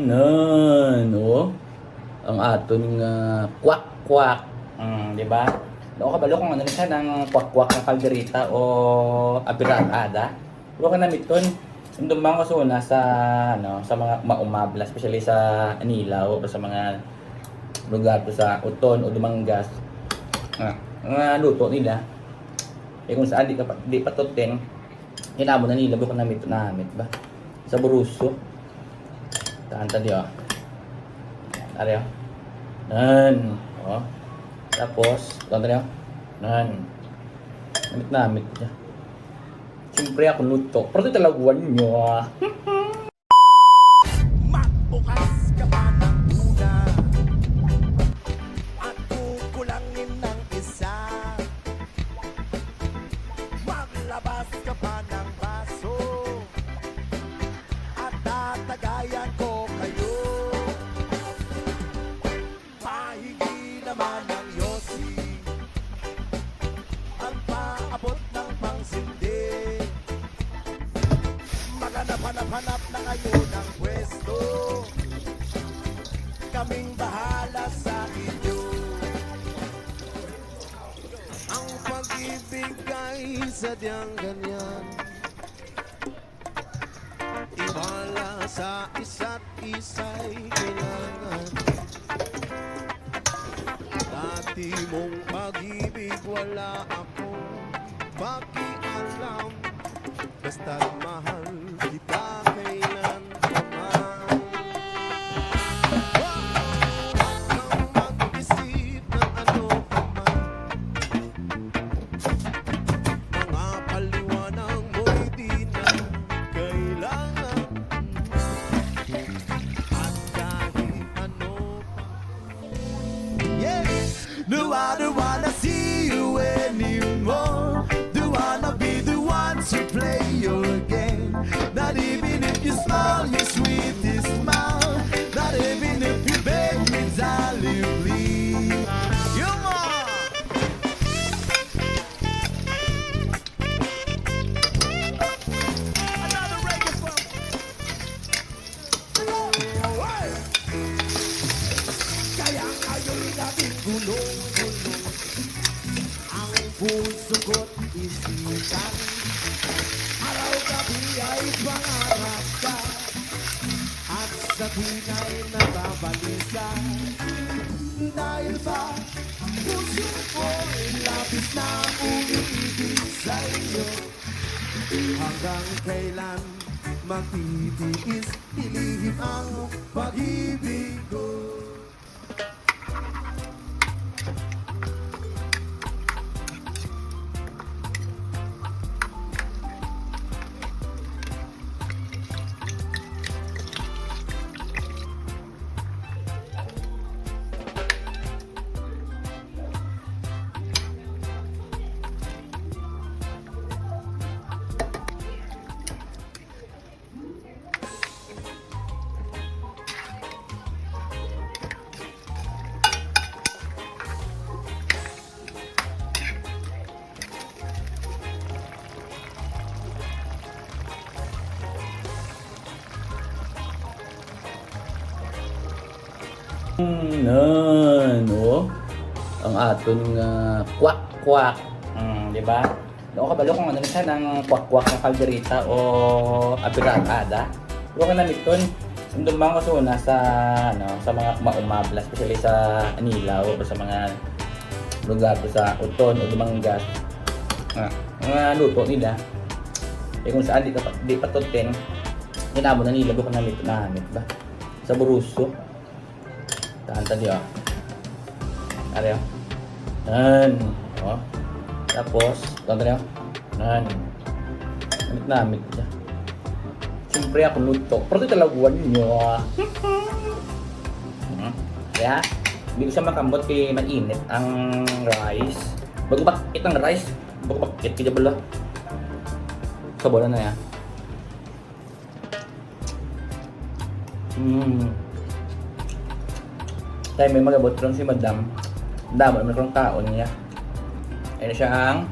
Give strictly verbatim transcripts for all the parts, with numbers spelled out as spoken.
Nan, oh. Ang aton nga kwak-kwak. Mm, di ba? Di ako kabalo kung ano ni siya, nang kwak-kwak nga kaldereta o abirada. Pero kanamiton, ang dumang ko sa una sa, ano, sa mga maumabla, especially sa Anilao o sa mga lugar to sa Oton o Dumangas. Ah, nga luto nila. Eh, kung saan di ka pa, di pa to ten, hinamo na nila, bukod namit, namit ba? Sabroso. Tahan ta di, oh. Ari, oh. Nan. Oh. Tapos, tahan ta di, oh. Nan. Namit, namit niya. Siyempre, ako luto. Pero ito talaguan niyo, ah. Magbukas ka pa ng una at kukulangin ng isa. Maglabas ka pa ng baso at tatagayan ko kayo. Pahingi naman ng yosi ang paabot ng pangsindi. Maghanap-hanap-hanap na kayo ng pwesto. Kaming bahala sa inyo. Ang pag-ibig ay sadyang ganyan. Tiwala sa isa't isa'y kailangan. Dati mong pag-ibig, wala akong pakialam. Basta't mahal kita kailan pa man. Huwag kang mag-isip ng ano pa man. Mga paliwanag mo'y di na kailangan. At kahit ano pa. Yes! No, I don't wanna see you anymore. Don't wanna be the one to play your game. Not even if you smile, your sweetest smile. Not even if you beg me, darling, please. Come on! Another reggae funk. Kaya ngayon labing gulong-gulong ang puso ko't isipan. Araw-gabi ay pangarap ka at sa tuwing ay nababalisa. Dahil ba puso ko'y labis na umiibig sa'yo? Hanggang kailan magtitiis, ilihim ang pag-ibig ko. Nan, oh. Ang aton nga kwak-kwak. Mm, di ba? Di ako kabalo kung ano ni siya, nang kwak-kwak nga kaldereta o abirada. Pero kanamiton, ang dumang ko sa una sa, ano, sa mga maumabla, especially sa Anilao o sa mga lugar to sa Oton o Dumangas. Ah, mga luto nila. Eh, kung saan di ka pa, di pa to ten, hinamo na nila, bukod namit, namit ba? Sabroso. Tahan ta di, oh. Ari, oh. Nan. Oh. Tapos, tahan ta di, oh. Nan. Namit-namit siya. Siyempre, ako luto. Pero ito talaguan niyo, ah. Hmm. Kaya, hindi ko siya makamot kay mainit ang rice. Bago bakit ang rice? Bago bakit kaya bala? Sabaw na na yan. Mm. Tayo may magabot ron si madam. Damo naman kung kaon niya. Ayun siya ang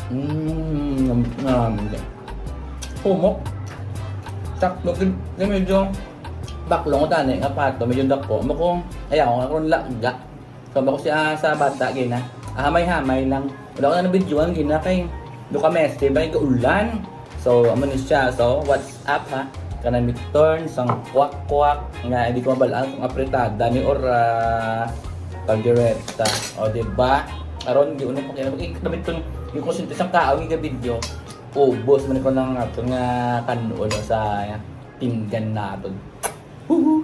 Mm, um, um, humok. Sakto, gid, gid medyo baklong ko tani nga pato, medyo dako. Amo ko, ayaw ko karon laga. So, amo ko siya sa bata, gina. Hamay-hamay lang. Wala ko na nabidyoan, gina, kay do ka messy, ba, gaulan. So, amo ni siya. So, what's up, ha? Kana mi turn sang kwak-kwak nga hindi ko mabalaan kung apritada ni or ah, kaldereta. O, di ba? Karon, di uno pa kaya. Ikadamit ko yung kusinti sa kaon, yung video. Ubos man ko ng ato nga kanon sa pinggan naton. Woohoo!